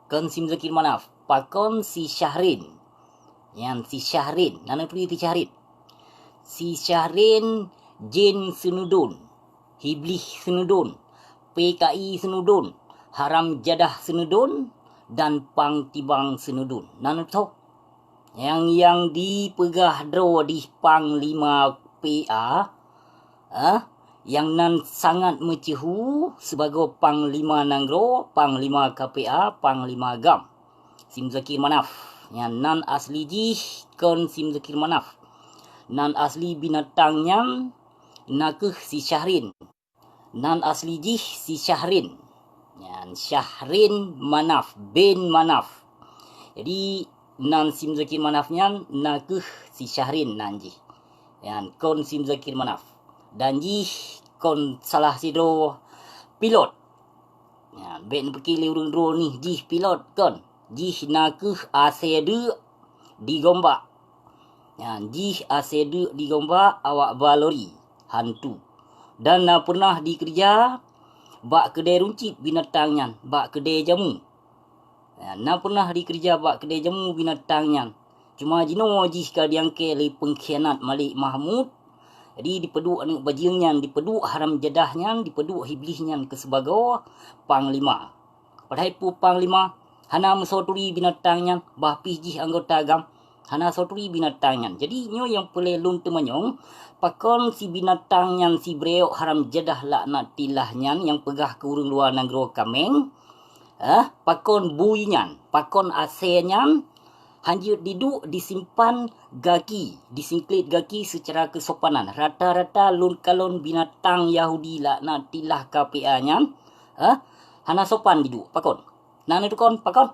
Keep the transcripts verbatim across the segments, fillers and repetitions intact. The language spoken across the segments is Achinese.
Kon si Muzakir Manaf, pakon si Syahrin. Nyan si Syahrin, na neuturi si Syahrin. Si Syahrin jén seuneudon, hiblih seuneudon, P K I seuneudon, haram jadah seuneudon, dan pang tibang seuneudon. Na neuturi. Nyang, nyang dipeugah droe dih Panglima P A, eh, nyang nan sangat meuceuhu sibagoe Panglima Nanggroe, Panglima K P A, Panglima GAM. Si Muzakir Manaf. Nyan nan asli jih kon si Muzakir Manaf. Nan asli binatang nyan nakeuh si Syahrin. Nan asli jih si Syahrin. Nyan Syahrin Manaf bin Manaf. Jadi, nan si Muzakir Manaf nyan nakeuh si Syahrin nan jih. Nyan kon si Muzakir Manaf. Dan jih kon salah sidroe pilot. Nyan, bék neupeuki lé ureuëng droe nih jih pilot kon. Jih nakeuh asée deuk di gombak. Nyan, jih asée deuk di gombak awak ba lori, hantu. Dan na pernah dikeureuja bak keudée runcit binatang nyan, bak keudée jamu. Nyan, na pernah dikeureuja bak keudée jamu binatang nyan. Cuma jinoe jih ka diangkée lé peungkhianat Malik Mahmud. Jadi, dipeuduek aneuëk bajeueng nyan, dipeuduek haram jadah nyan, dipeuduek hiblih nyan keu sibagoe panglima. Padahai peue panglima? Hana meusoe turi binatang nyan, bah pih jih anggota GAM. Hana soe turi binatang nyan. Jadi, nyoe nyang peureulée lôn teumanyong, pakon si binatang nyan si breuok haram jadah laknatillah nyan nyang peugah keu ureuëng luwa nanggroe kaméng? Eh, pakon bui nyan, pakon asée nyan hanjeuet diduek disimpan gaki, disingklet gaki seucara keusopanan. Rata-rata lôn kalon binatang Yahudi laknatillah K P A nyan, eh, hana sopan diduek. Pakon? Na neuteukon? Pakon?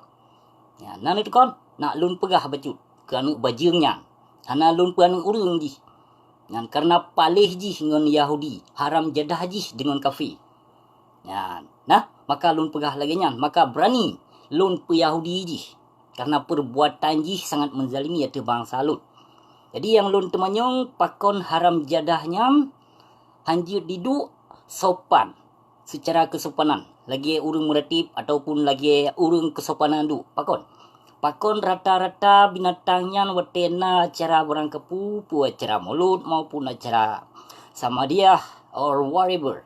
Nyan, na neuteukon? Nak lôn peugah bacut keu aneuëk bajeueng nyan. Hana lôn peuaneuëk ureuëng jih. Nyan kareuna paléh jih ngon Yahudi, haram jadah jih deungon kafé. Nyan, nah, maka lôn peugah lagée nyan, maka beurani lôn peuyahudi jih, kareuna peurbuatan jih sangat meuzalimi ateueh bansa lôn. Jadi, nyang lôn teumanyong, pakon haram jadah nyan hanjeuet diduek sopan, seucara keusopanan, lagée ureuëng meuratéb ataupun lagée ureuëng keusopanan duek? Pakon? Pakon rata-rata binatang nyan watée na acara barangkapeue, peue acara mulod maupun acara samadiah or whatever.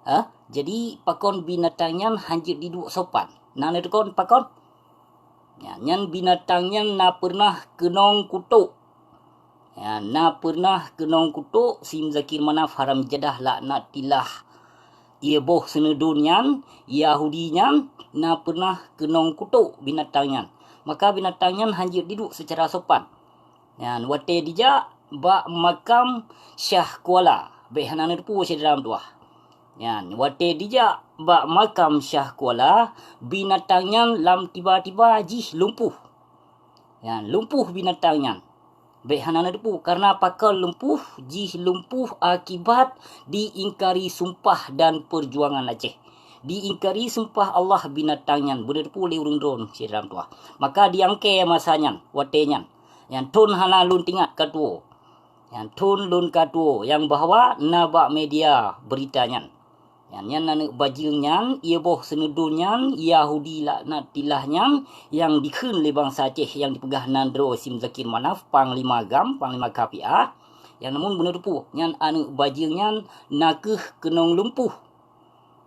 Ha? Jadi, pakon binatang nyan hanjeuet diduek sopan? Na neuteukon pakon? Nyan, nyan binatang nyan na pernah keunong kutok. Nyan, na pernah keunong kutok si Muzakir Manaf haram jadah laknatillah. Ié boh seuneudon nyan, Yahudi nyan, na pernah keunong kutok binatang nyan. Maka binatang nyan hanjeuet diduek seucara sopan. Nyan, watée dijak bak makam Syah Kuala, bék hana neuteupeue syedara meutuwah. Nyan, watée dijak bak makam Syah Kuala, binatang nyan lam tiba-tiba jih lumpuh. Nyan, lumpuh binatang nyan. Bék hana neuteupeue, kareuna pakon lumpuh, jih lumpuh akibat diingkari sumpah dan peujuangan Aceh. Diingkari sumpah Allah binatang nyan, beuneuteupeu lé ureuëng droe syedara meutuwah. Maka diangkée masa nyan, watée nyan. Nyan thon hana lôn teuingat ka tuwoe. Nyan thon lôn ka tuwoe, nyang bahwa na bak media beurita nyan. Nyan, nyan aneuëk bajeueng nyan, ié boh seuneudon nyan, Yahudi laknatillah nyan, nyang dikheun lé bansa Aceh nyang dipeugah nan droe si Muzakir Manaf, Panglima GAM, Panglima K P A. Nyang namun beuneuteupeu, nyan aneuëk bajeueng nyan nakeuh keunong lumpuh.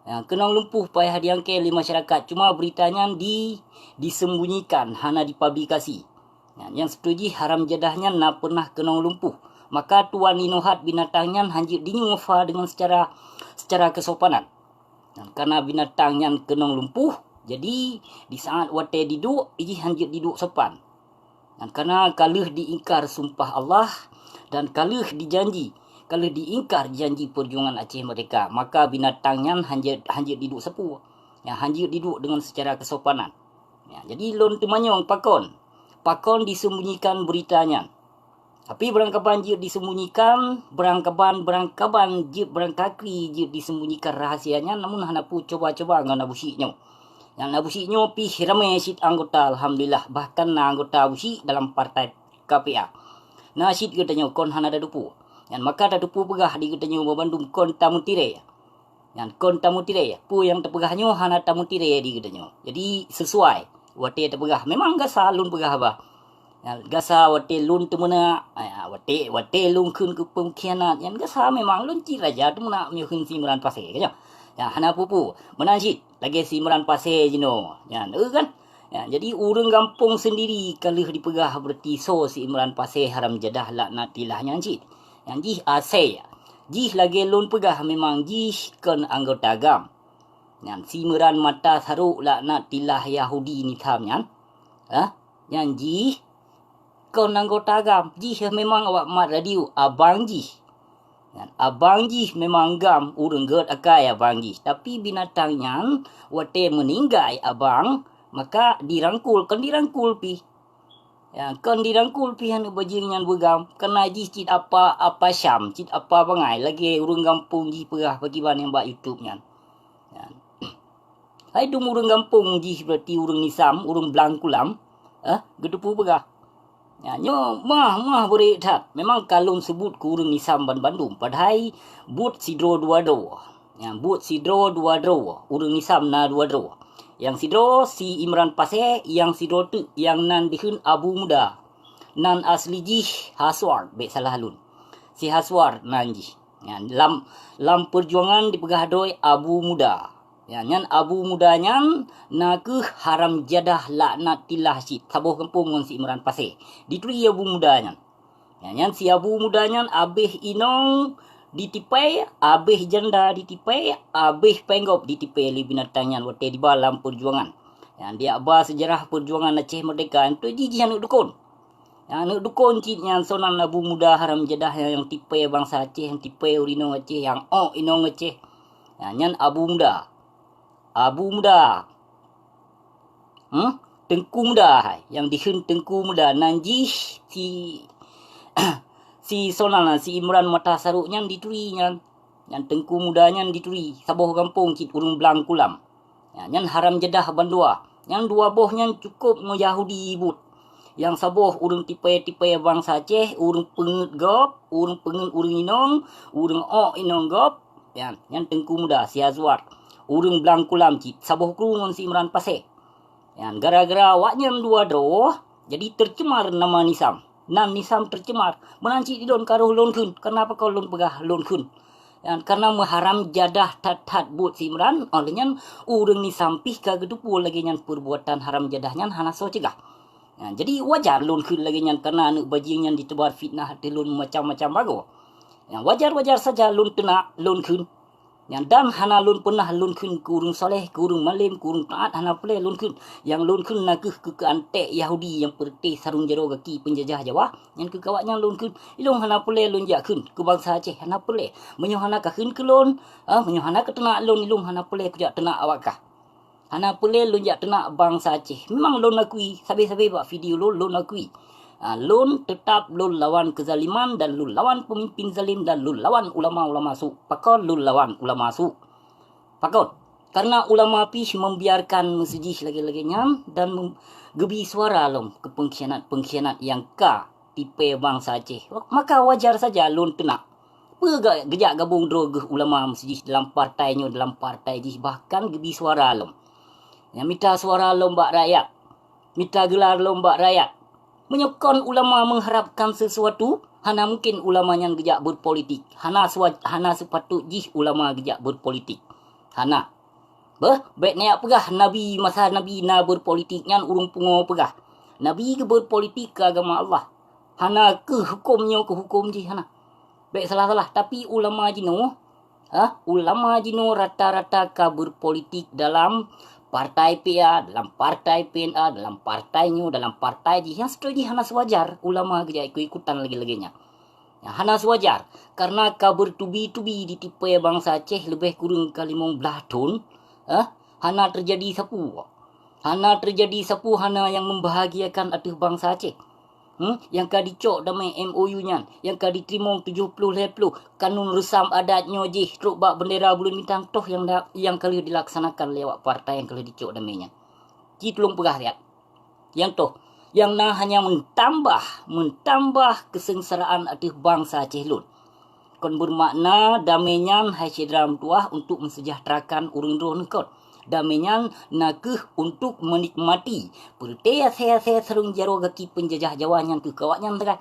Ya, keunong lumpuh payah diangkée lé masyarakat, cuma beurita nyan di, disembunyikan, hana dipublikasi. Nyan, nyang seubeutôi jih haram jadah nyan na pernah keunong lumpuh. Maka tuan inoe hat binatang nyan hanjeuet dinyufa deungon seucara, seucara keusopanan. Nyan, kareuna binatang nyan keunong lumpuh, jadi di saat watée diduek, jih hanjeuet diduek sopan. Nyan, kareuna ka lheueh diingkar sumpah Allah dan ka lheueh dijanji, ka lheueh diingkar janji peujuangan Aceh Merdeka, maka binatang nyan hanjeuet, hanjeuet diduek sapeue. Nyan, hanjeuet diduek deungon seucara keusopanan. Ya, jadi lôn teumanyong pakon? Pakon disembunyikan beurita nyan? Tapi beurangkaban jeuet disembunyikan, beurangkaban, beurangkaban jeuet beurangkakri jeuet disembunyikan rahasia nyan, namun hana peue cuba-cuba ngon Abu Syik nyoe. Nyang Abu Syik nyoe pih ramé cit anggota, alhamdulillah, bahkan na anggota Abu Syik dalam partai K P A. Na cit geutanyoe kon hana tateupeue. Nyan maka tateupeue peugah di geutanyoe banmandum kon tameutirée. Nyan kon tameutirée, peue nyang teupeugah nyoe hana tameutirée di geutanyoe. Jadi, sesuai. Watée teupeugah, memang gasa lôn peugah bah. Ya, gasa watée lôn teumeunak, ya, watée, watée lôn kheun keu peungkhianat, nyan gasa memang lôn cit raja teumeunak meunyoe kheun si Imran Pasé, ka nyoe. Ya, hana peue-peue. Meunan cit, lagée si Imran Pasé jinoe. Nyan, eu kan? Ya, jadi ureuëng gampông sendiri ka lheueh dipeugah berarti soe si Imran Pasé haram jadah laknatillah nyan cit. Nyan jih asée. Jih lagée lôn peugah memang jih kon anggota GAM. Nyan si Imran mata sarok laknatillah Yahudi nitham nyan. Ha? Nyan jih kon anggota GAM. Jih memang awak mat radio abang jih. Nyan abang jih memang GAM ureuëng gét akai abang jih. Tapi binatang nyan watée meuninggai abang, maka dirangkul, kon dirangkul pih. Ya, kon dirangkul pih aneuk bajeueng nyan beu GAM, kana jih cit apa, apa Syam, cit apa bangai lagée ureuëng gampông jih peugah pakriban nyang bak YouTube nyan. Ya. Hai dum ureuëng gampông jih berarti ureuëng Nisam, ureuëng Blang Kulam, eh, geuteupeue peugah. Ya, nyoe mah, mah beurek that. Memang ka lôn seubut keu ureuëng Nisam banbandum, padahai buet sidroe dua droe. Ya, buet sidroe dua droe, ureuëng Nisam na dua droe. Nyang sidroe si Imran Pasé, nyang sidroe teuk nyang nan dikheun Abu Muda. Nan asli jih Haswar, bék salah lôn. Si Haswar nan jih. Ya, lam, lam peujuangan dipeugah droe Abu Muda. Ya, nyan Abu Muda nyan na kheueh haram jadah laknatillah cit saboh gampông ngon si Imran Pasé. Dituri Abu Muda nyan. Ya, nyan si Abu Muda nyan abéh inong ditipée, abéh janda ditipée, abéh péng gob ditipée lé binatang nyan watée diba lam peujuangan. Ya, diak ba seujarah peujuangan Aceh Merdeka, nyan jih jih aneuk dukon. Ya, aneuk dukon cit nyan sonan Abu Muda haram jadah nyang tipée bansa Aceh, nyang tipée ureuëng inong Aceh, nyang ôk inong Aceh. Ya, nyan Abu Muda. Abu Muda. Hmm? Teungku Muda hai. Nyang dikheun Teungku Muda nan jih si, si sonan si Imran mata sarok nyan dituri nyan. Nyan Teungku Muda nyan dituri saboh gampông cit ureuëng Blang Kulam. Ya, nyan haram jadah bandua. Nyang dua boh nyan cukôp ngon Yahudi buet. Nyang saboh ureuëng tipée-tipée bansa Aceh, ureuëng peungeuet gob, ureuëng peungeuet ureuëng inong, ureuëng ôk inong gob. Ya, nyan Teungku Muda si Azwar. Ureuëng Blang Kulam cit saboh kru ngon si Imran Pasé. Ya, gara-gara awaknyan dua droe, jadi teucemar nama Nisam. Nan Nisam teucemar. Meunan cit di lôn ka roh lôn kheun. Kenapa kau lôn peugah lôn kheun? Ya, karena meuharam jadah that-that buet si Imran, óh lheueh nyan ureuëng Nisam pih ka geuteupeue lagée nyan peubuatan haram jadah nyan hana soe cegah. Ya, jadi wajar lôn kheun lagée nyan karena aneuk bajeueng nyan ditebar fitnah ateueh lôn macam-macam bagoe. Ya, wajar-wajar saja lôn teunak lôn kheun. Nyan dan hana lôn peunah lôn kheun keu ureuëng saleh, keu ureuëng malem, keu ureuëng taat hana peureulée lôn kheun. Nyang lôn kheun na kheueh keu, keu anték Yahudi nyang peureuté sarong jaroe gaki peunjajah Jawa, nyan keu awaknyan lôn kheun. Ilôn hana peureulée lôn jak kheun keu bansa Aceh, hana peureulée. Meunyoe hana ka kheun keu lôn, ah, meunyoe hana ka teunak lôn, ilôn hana peureulée kujak teunak awak kah. Hana peureulée lôn jak teunak bansa Aceh. Memang lôn akui, sabe-sabe bak video lôn, lôn akui. Ah, lôn teutap lôn lawan keuzaliman dan lôn lawan peumimpin zalim dan lôn lawan ulama-ulama su. Pakon lôn lawan ulama su? Pakon? Karena ulama pih membiarkan meuseujih lagée-lagée nyan dan mem-, geubi suara lom keu peungkhianat-peungkhianat nyang ka tipée bansa Aceh. Maka wajar saja lôn teunak. Peue ga-, geujak gabong droe geuh ulama meuseujih dalam partai nyoe, dalam partai jih, bahkan geubi suara lom. Nyang mita suara lom bak rakyat. Mita geula lom bak rakyat. Meunyoe kon ulama mengharapkan sesuatu, hana mungkin ulama nyan geujak berpolitik. Hana sewa-, hana sepatut jih ulama geujak berpolitik. Hana. Beuh, bék neujak peugah Nabi, masa Nabi na berpolitik nyan ureuëng pungo peugah. Nabi geuberpolitik keu agama Allah. Hana keu huköm nyoe keu huköm jih hana. Bék salah-salah, tapi ulama jinoe, ha, ulama jinoe rata-rata ka berpolitik dalam partai P A, dalam partai P N A, dalam partai nyoe, dalam partai jih. Nyang seutôt jih hana seuwajar ulama geujak ikut-ikutan lagée-lagée nyan. Hana seuwajar, karena ka bertubi-tubi ditipée bansa Aceh leubeh kureueng ka limong blaih thon, eh, hana teujadi sapeue. Hana teujadi sapeue hana nyang membahagiakan ateueh bansa Aceh. Hmm? Nyang ka dicok damé M O U nyan, nyang ka diteurimong tujoh ploh lhée ploh, kanun reusam adat nyoe jih trok bak beundera buleuen bintang toh nyang da-, nyang ka lheueh dilaksanakan lé awak partai nyang ka lheueh dicok damé nyan. Ci tulông peugah siat. Nyang toh, nyang na hanya meutambah, meutambah keuseungsaraan ateueh bansa Aceh lôn. Kon beumakna damé nyan hai syedara meutuwah untuk meusejahterakan ureuëng droeneuh kon. Damé nyan na kheueh untuk meunikmati. Peureté asée-asée sarong jaroe gaki peunjajah Jawa nyan keu awaknyan sagai.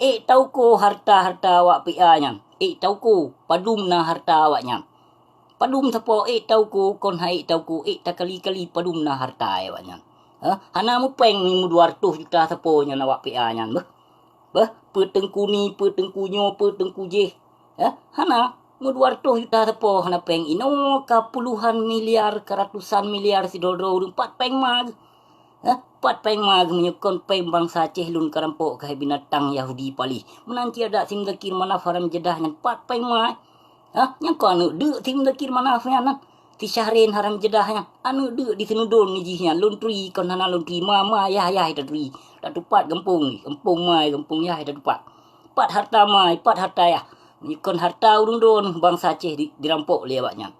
Ék tauko harta-harta awak P A nyan. Ék tauko padum na harta awaknyan. Padum sapo ék tauko, kon han ék tauko, ék takali-kali padum na harta awaknyan. Hah? Hana meupéng meudua reutôh juta sapo nyan awak P A nyan beuh. Beuh, peue teungku ni, peue teungku nyoe, peue teungku jéh. Hah? Hana, meudua reutôh juta sapo hana péng, inoe ka puluhan miliar, ka ratusan miliar sidroe-droe ureuëng, pat péng ma geuh. Hah? Pat péng ma geuh meunyoe kon péng bansa Aceh lôn ka rampok keuhai binatang Yahudi paléh. Meunan cit adak si Muzakir Manaf haram jadah nyan pat péng ma. Hah? Nyang kon aneuëk deuk si Muzakir Manaf nyan, si Syahrin haram jadah nyan. Aneuëk deuk di Seunudon jih nyan, lôn turi kon hana lôn turi, ma, ma, yah, yah taturi. Tatupat gampông, gampông ma, gampông yah tatupat. Pat harta ma, pat harta yah. Meunyoe kon harta ureuëng droeneueh bansa Aceh di, dirampok lé awaknyan.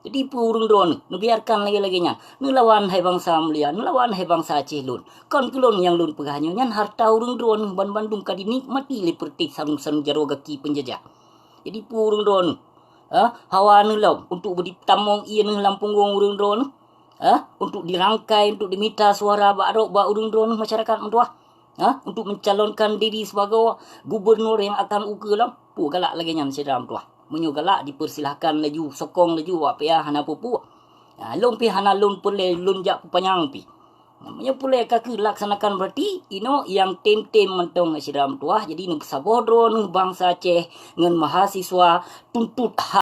Jadi peue ureuëng droeneueh, neubiarkan lagée-lagée nyan. Neulawan hai bansa mulia, neulawan hai bansa Aceh lôn. Kon keu lôn nyang lôn peugah nyoe, nyan harta ureuëng droeneueh banmandum ka dinikmati lé peureuteh sarong-sarong jaroe gaki peunjajah. Jadi peue ureuëng droeneueh, ha, hawa neuh lom untuk beuditamong ié neuh lam punggong ureuëng droeneueh, ha, untuk dirangkai, untuk dimita suara bak rot bak ureuëng droeneueh masyarakat meutuah. Ha, untuk mencalonkan diri sebagai gubernur yang akan ukeue lom. Peue galak lagée nyan syedara meutuah. Meunyoe galak dipersilahkan laju, sokong laju awak P A hana peue-peue. Ha, lôn pih hana lôn peureulée lôn jak peupanyang pih. Meunyoe peureulée ka kheueh laksanakan, berarti inoe nyang tem-tem mantong syedara meutuah, jadi neupeusaboh droeneueh bansa Aceh ngon mahasiswa tuntut hak